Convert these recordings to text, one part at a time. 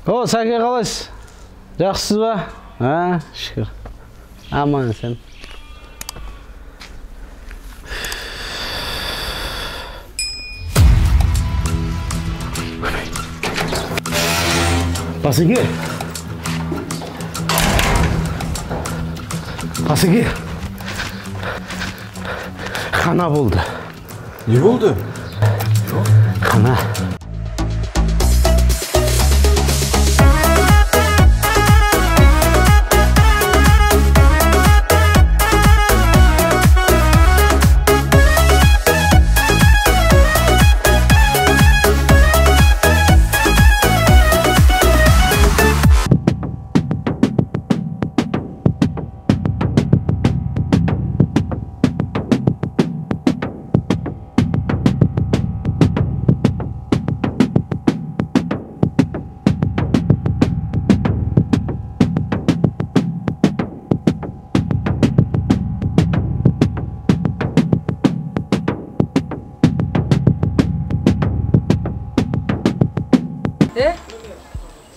О, Сәке, қалайсыз? Жақсысыз ба? А, шүкір. Аман сен. Басеке. Басеке. Қана болды. Не болды? Қана.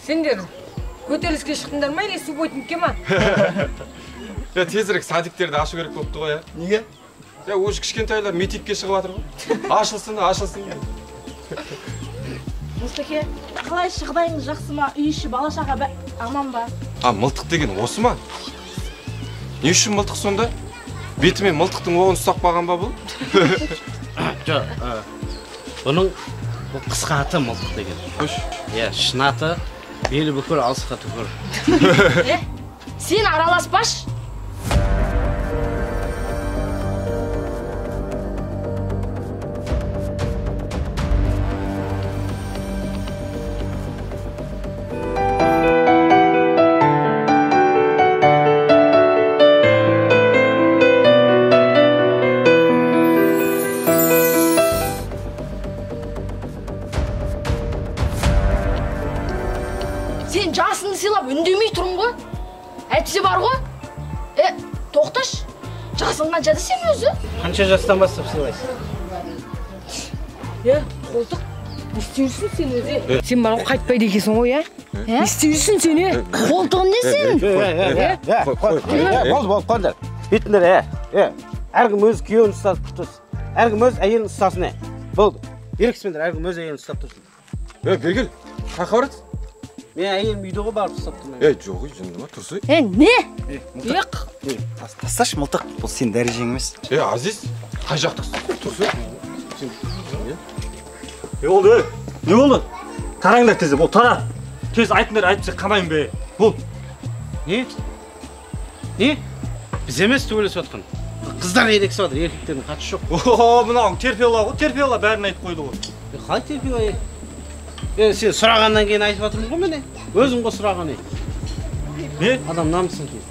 Сендер көтеріліске шықтыңдар ма или субботникке ма? Я тезірек садиктерді ашу керек болыпты ғой, я. Неге? Я уже кішкентайлар митингке шығып жатыр ғой. Ашылсын, ашылсын. Мұстаке, қалай жағдайыңыз жақсы ма? Үй іші, бала шаға аман ба? А, мылтық деген осы ма? Не үшін мылтық сонда? Бетіме мылтықтың оғын ұстап қалған ба бұл? Жоқ, бұның бұл қысқа аты мылтық деген. Қойшы. Иә, шын аты белі бүкір, алысқа түкір. Сен араласпашы. Сен жасыңды сыйлап үндемей тұрмын ғой. Әйтпесе бар ғой. Тоқташы. Жасың қаншада сен өзі? Қанша жастан бастап сыйлайсың? Қолтық, не істеп жүрсің сен өзі? Сен бар ғой қайтпайды екенсің ғой, ә? Не істеп жүрсің сен, е? Қолтығын не сен? Болды, болды, қойыңдар. Бетіңдер, әркім өз күйеуін ұстап тұрсын. Әркім өз әйелін ұстасын, Болды. Еріксіңдер, әркім өз әйелін ұстап тұрсын. Бергел, қайда барасың? Мен әйелім үйде ғой, барып ұстап тұрмын. Жоқ, жынды ма, тұрсай. Не? Мылтық. Тасташы мылтық, бұл сенің дәрежең емес. Азиз, қай жақтықсың? Тұрсай. Не болды, не болды? Тараңдар тез, бол, тара. Тез айтыңдар, әйтпесе қамаймын бе. Бол. Не? Не? Біз емес төбелесіп жатқан. Қыздар ерексіп жатыр, еркектердің қатысы жоқ. О, мынауың терпела ғой, терпела бәрін айтып қойды ғой. Қалай терпела? Сен сұрағаннан кейін айтып жатырмын ғой міне. Өзің ғой сұраған. Не? Адам намысын кейін.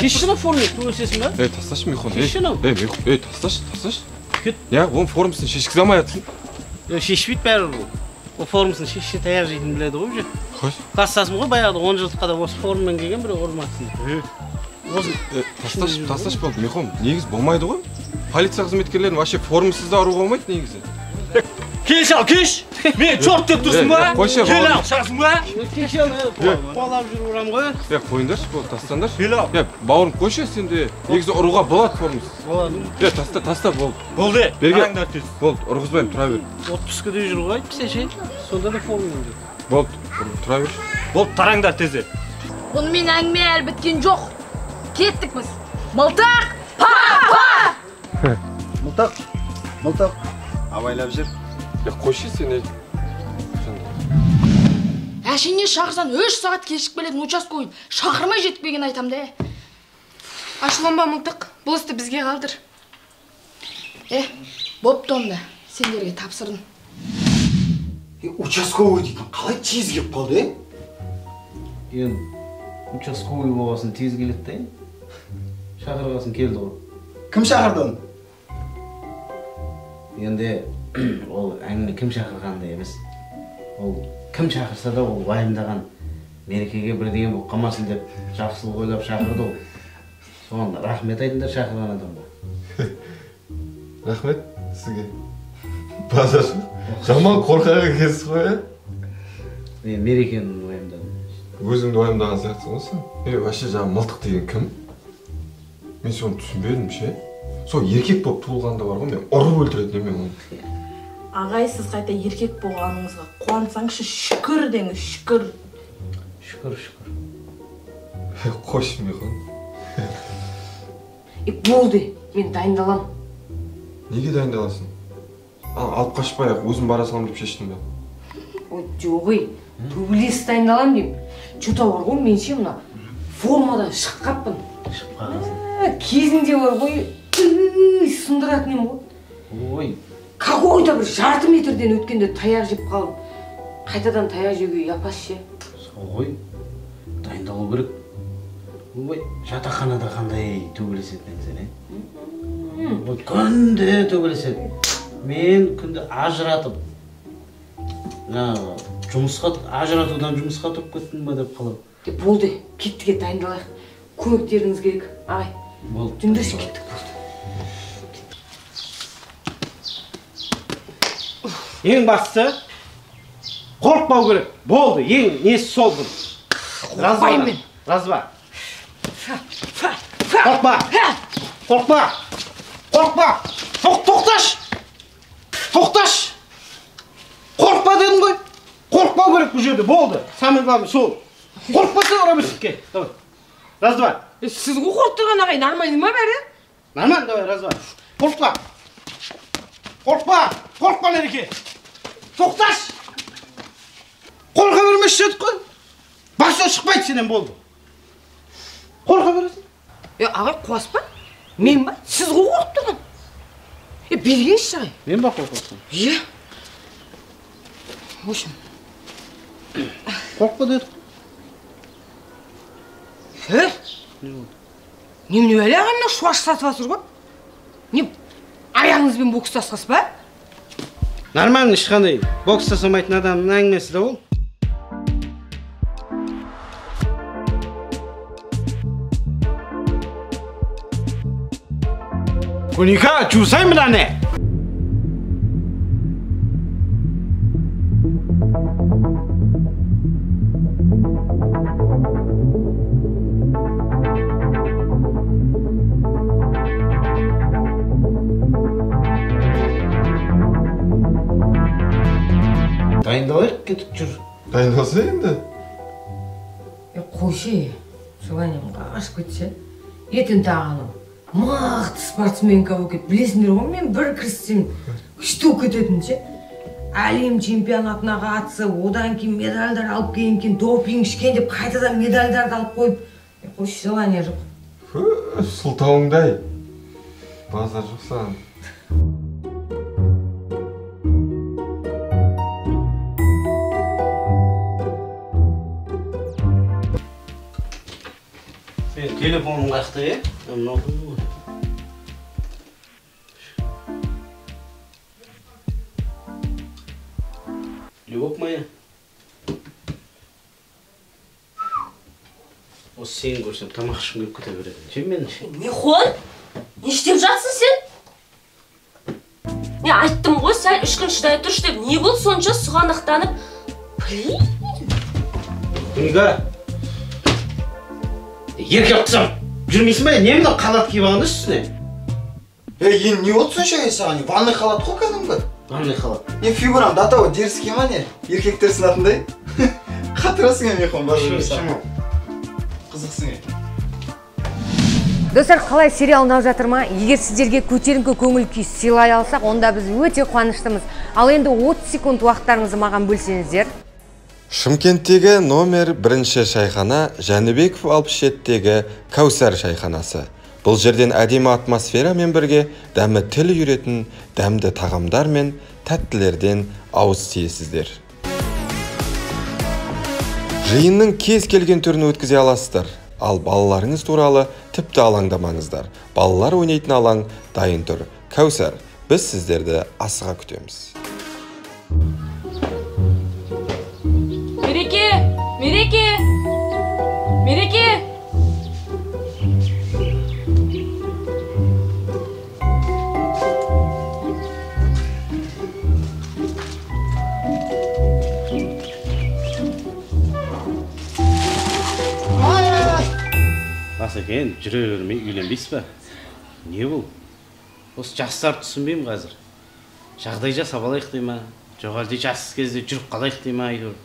Шешші на форме, төбелесесің ба? Тасташы, Михон. Шешші на. Тасташы, тасташы. Кет. Не, оның формасын шешкізе алмай жатсың. Шешпейді бәрібір бұл. Ол формасын шешше таяқ жейтінін біледі ғой уже. Қойшы. Класстасым ғой баяғыда 10 жылдыққа да осы формамен келген біреу ұрмасын. Тасташы, тасташы болды, Михон. Негізі болмайды ғой. Полиция қызметкерлерін вообще формасыз да ұруға болмайды негізі. Кеш ал, кеш! Мен чорт деп тұрсың ба? Қойшы, кел ал, шығасың ба? Кеш ал, қуалап жүріп ұрам ғой. Қойыңдаршы, болды, тастаңдаршы. Кел ал. Бауырым, қойшы, сен де негізі ұруға болады формасыз. Болады. Таста, таста, болды. Болды, қараңдар тез. Болды, ұрғызбаймын, тұра бер. Отпускіде жүр ғой, әйтпесе ше, сонда да формамен жүр. Болды, тұра бер. Болды, тараңдар тез. Бұнымен әңгіме әлі біткен жоқ. Кеттік біз. Мылтық! Па-па! Мылтық, мылтық, абайлап жүр. Қойшы сен. Әшейіне шақырсаң 3 сағат кешігіп келетін участковый шақырмай жетіп келген айтам да. Ашуланба, мылтық, бұл істі бізге қалдыр. Бопты онда, сендерге тапсырдым. Участковый дейтін қалай тез келіп қалды, Енді участковый болғасын тез келеді да, Шақырғасын келді ғой. Кім шақырды оны? Енді ол әңгіме кім шақырғанда емес. Ол кім шақырса да ол уайымдаған мерекеге бірдеңе болып қалмасын деп жақсылық ойлап шақырды ол. Соған рахмет айтыңдар шақырған адамға. Рахмет сізге. Базар. Жаман қорқақ екенсіз ғой, ә? Мен мерекені уайымдадым. Өзіңді уайымдаған сияқтысың ғой сен. Вообще жаңа мылтық деген кім? Мен соны түсінбедім ше. Сол еркек болып туылғанда бар ғой, мен ұрып өлтіретін едім мен оны. Ағай, сіз қайта еркек болғаныңызға қуансаңшы, шүкір деңіз, шүкір. Шүкір, шүкір. Қойшы, Михон. Болды, мен дайындалам. Неге дайындаласың? Алып қашпай-ақ, өзім бара салам деп шештің бе? Ой, жоқ ей, төбелес дайындалам деймін. Чё-то бар ғой, мен ше мына формадан шығып қаппын. Шығып қалғансың. Кезінде бар ғой, сындыратын едім ғой. Ой. Какой-то бір жарты метрден өткенде таяқ жеп қалып, қайтадан таяқ жеуге япас ше. Сол ғой, дайындалу керек. Ой, жатақханада қандай төбелесетін едің сен, е? Күнде төбелеседі. Мен күнде ажыратып, жұмысқа ажыратудан жұмысқа тұрып кеттім ба деп қалып. Болды, кеттік, дайындалайық. Көмектеріңіз керек, ағай. Болды. Түндірші кеттік, болды. Ең бастысы, қорықпау керек. Болды, ең несі сол бұл. Қорықпаймын мен. Раз, два. Қорықпа. Қорықпа. Қорықпа. Тоқташ. Тоқташ. Қорықпа дедім ғой. Қорықпау керек бұл жерде. Болды. Самый главный сол. Қорықпаса ұра берсін. Кел, давай. Раз, два. Сіз ғой қорықтырған ағай, нормально ма бәрі? Нормально, давай, раз, два. Қорықпа. Қорықпа. Қорықпа, Мереке. Тоқташ. Қорқа бермес дедік қой. Басы шықпайды сенен, болды. Қорқа бересің. Ағай, қуас па? Мен ба? Сіз ғой қорқып тұрған. Бергенші ағай. Мен ба қорқып? Иә. В общем. Қорықпа дедік. Немене әлі ағай мына шуаш сатып жатыр ғой? Не, аяғыңызбен бокстасқансыз ба? Нормально, ешқандай бокс жасамайтын адамның әңгімесі де ол. Куника, жусай мынаны! Дайындалайық, кетіп жүр. Дайындалса енді? Қойшы, желанием қашып кетсе. Ертең тағы анау мықты спортсменка болып кетіп, білесіңдер ғой, мен бір кіріссем күшті болып кететін ше. Әлем чемпионатына қатысып, одан кейін медальдар алып келген, кейін допинг ішкен деп қайтадан медальдарды алып қойып. Қойшы, желание жоқ. Сылтауыңдай. Базар жоқ саған. Телефоным қаяқта, е? Мынау ғой. Любовь моя. Осы сені көрсем тамақ ішкім келіп кете береді. Ше мен ше. Михон, не істеп жатсың сен? Не айттым ғой, сәл 3 күн шыдай тұршы деп. Не болды сонша сұғанақтанып? Блин. Неге? Еркек қысам, жүрмейсің бе? Не мынау халат киіп алған үстіне? Ей, енді не болды сонша саған? Ванный халат қой кәдімгі. Ванный халат. Не фигурам до того дерзкий ма не? Еркектер сынатындай? Қатырасың е, Михон, базар жоқ. Қызықсың е. Достар, қалай сериал ұнап жатыр ма? Егер сіздерге көтеріңкі көңіл күй сыйлай алсақ, онда біз өте қуаныштымыз. Ал енді 30 секунд уақыттарыңызды маған бөлсеңіздер. Шымкенттегі номер 1 шайхана Жәнібеков 67-тегі Кәусар шайханасы. Бұл жерден әдемі атмосферамен бірге дәмі тіл үйретін дәмді тағамдар мен тәттілерден ауыз тиесіздер. Жиынның кез келген түрін өткізе аласыздар. Ал балаларыңыз туралы тіпті алаңдамаңыздар. Балалар ойнайтын алаң дайын тұр. Кәусар, біз сіздерді асыға күтеміз. Мереке! Мереке! Мереке! Асеке, енді жүре бермей үйленбейсіз ба? Не бұл? Осы жастарды түсінбеймін қазір. Жағдай жасап алайық дей ма? Жоқ әлде жас кезде жүріп қалайық дей ма? Әйтеуір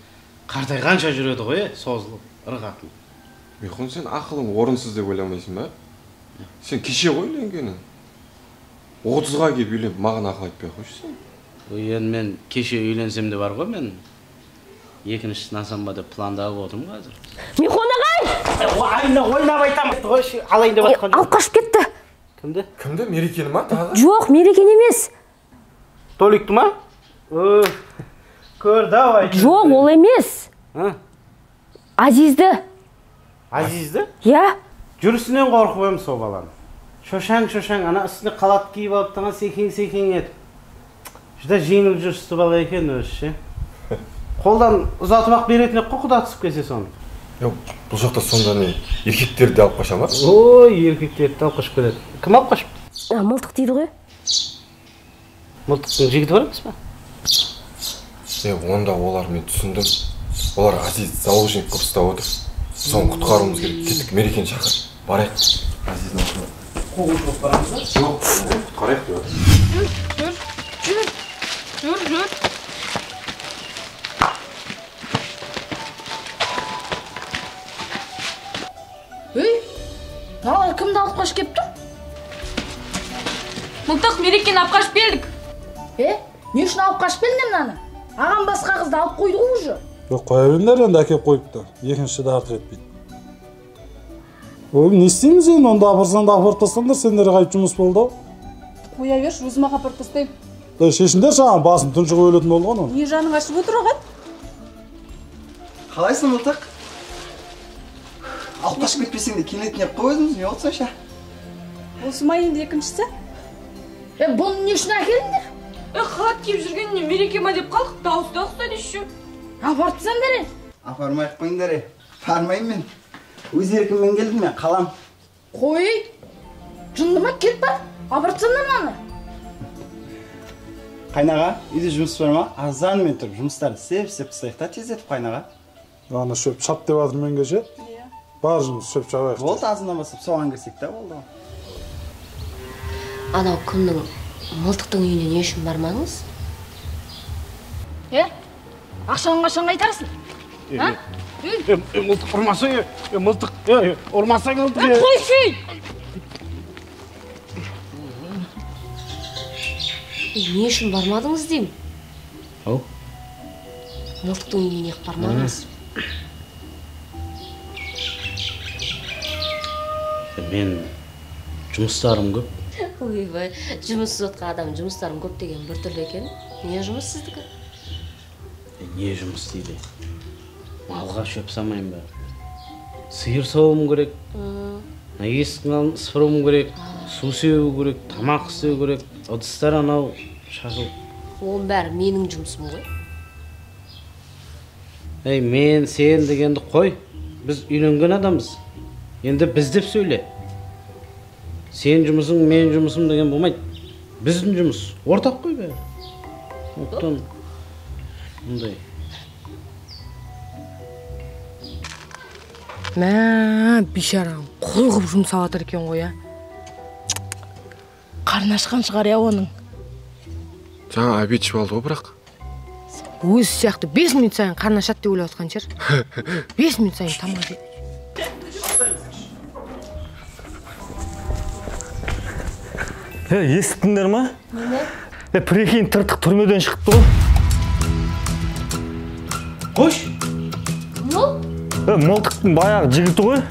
қартайғанша жүреді ғой, созылып, ырғатын. Михон, сен ақылың орынсыз деп ойламайсың ба? Сен кеше ғой үйленгенің. 30-ға келіп үйленіп, маған ақыл айтпай қойшы сен. Енді мен кеше үйленсем де бар ғой, мен екіншісін алсам ба деп пландап отырмын қазір. Михон ағай! Айна ойнап айтамын, қойшы, алайын деп жатқан. Алып қашып кетті. Кімді? Кімді? Мерекені ма тағы? Жоқ, Мерекені емес. Толикті ма? Көр, давай. Жоқ, ол емес. Азизді. Азизді? Иә. Жүрісінен қорқып едім сол баланы. Шошаң-шошаң, ана үстіне қалат киіп алып тұрған секең-секең етіп. Жүдә жеңіл жүрісті бала екен өзі ше. Қолдан ұзатып ақ беретін ек қой, құда түсіп келсе соны. Жоқ, бұл жақта сонда не, еркектерді де алып қаша ма? Ой, еркектерді де алып қашып келеді. Кім алып қашыпты? Мылтық дейді ғой. Мылтықтың жігіті бар емес па? Онда олар, мен түсіндім. Олар Азиз заложник қылып ұстап отыр. Соны құтқаруымыз керек. Кеттік, Мерекені шақыр. Барайық. Азиздің алдына. Қуғыншы болып барамыз ба? Жоқ, құтқарайық деп отыр. Жүр, жүр, жүр, жүр. Ей, мыналар кімді алып қашып келіп тұр? Мылтық, Мерекені алып қашып келдік. Не үшін алып қашып келдіңдер мынаны? Ағам басқа қызды алып қойды ғой уже. Жоқ, қоя беріңдер енді, әкеп қойыпты. Екіншісі де артық етпейді. Ой, не істейміз енді, онда апарсаң да апарып тастаңдар, сендерге қайтып жұмыс болды ау. Қоя берші, өзім ақ апарып тастаймын. Шешіндерші, ағам, басым тұншығып өлетін болды ғой анау. Не жаның ашып отыр оған? Қалайсың, Мылтық? Алып қашып кетпесең де келетін еп қой өзіміз, не болды сонша? Осы ма енді екіншісі? Бұны не үшін әкелдіңдер? Халат киіп жүргеніне Мереке ма деп қалдық, дауыс да ұқсайды еще. Апарып тастаңдар е. Апармай ақ қойыңдар е. Бармаймын мен. Өз еркіммен келдім мен, қалам. Қой, жынды ма, кет бар, апарып тастаңдар мынаны. Қайнаға, үйде жұмыс бар ма? Азанмен тұрып жұмыстарды істеп тастайық та тездетіп қайнаға. Ана шөп шап деп жатыр мен кеше. Бар жұмыс шөп шабайық. Болды, азаннан бастап соған кірсек та болды. Анау кімнің, Мылтықтың үйіне не үшін бармадыңыз? Ақшаны қашан қайтарасың? Мылтық ұрмасаң, мылтық ұрмасаң, мылтық. Қойшы! Не үшін бармадыңыз деймін? Ау? Мылтықтың үйіне неғып бармадыңыз? Мен жұмыстарым көп. Ойбай, жұмыссыз отқан адам жұмыстарым көп деген біртүрлі екен. Не жұмыс сіздікі? Не жұмыс дейді? Малға шөп самайын ба? Сиыр сауым керек, есіктің алдын сыпыруым керек, су себу керек, тамақ істеу керек, ыдыстар анау шашылып. Оның бәрі менің жұмысым ғой. Ей, мен, сен дегенді қой. Біз үйленген адамбыз. Енді біз деп сөйле. Сен жұмысың, мен жұмысым деген болмайды. Біздің жұмыс ортақ қой бәрі. Сондықтан мұндай. Мә, бейшарам, қол қып жұмсап жатыр екен ғой, а? Қарны ашқан шығар, я оның. Жаңа обед ішіп алды ғой бірақ. Өзі сияқты 5 минут сайын қарны ашады деп ойлап жатқан шығар. 5 минут сайын тамақ жейді. Естіптіңдер ма? Нені? Прикинь, тыртық түрмеден шықты ғой. Қош. Кім ол? Мылтықтың баяғы жігіті ғой.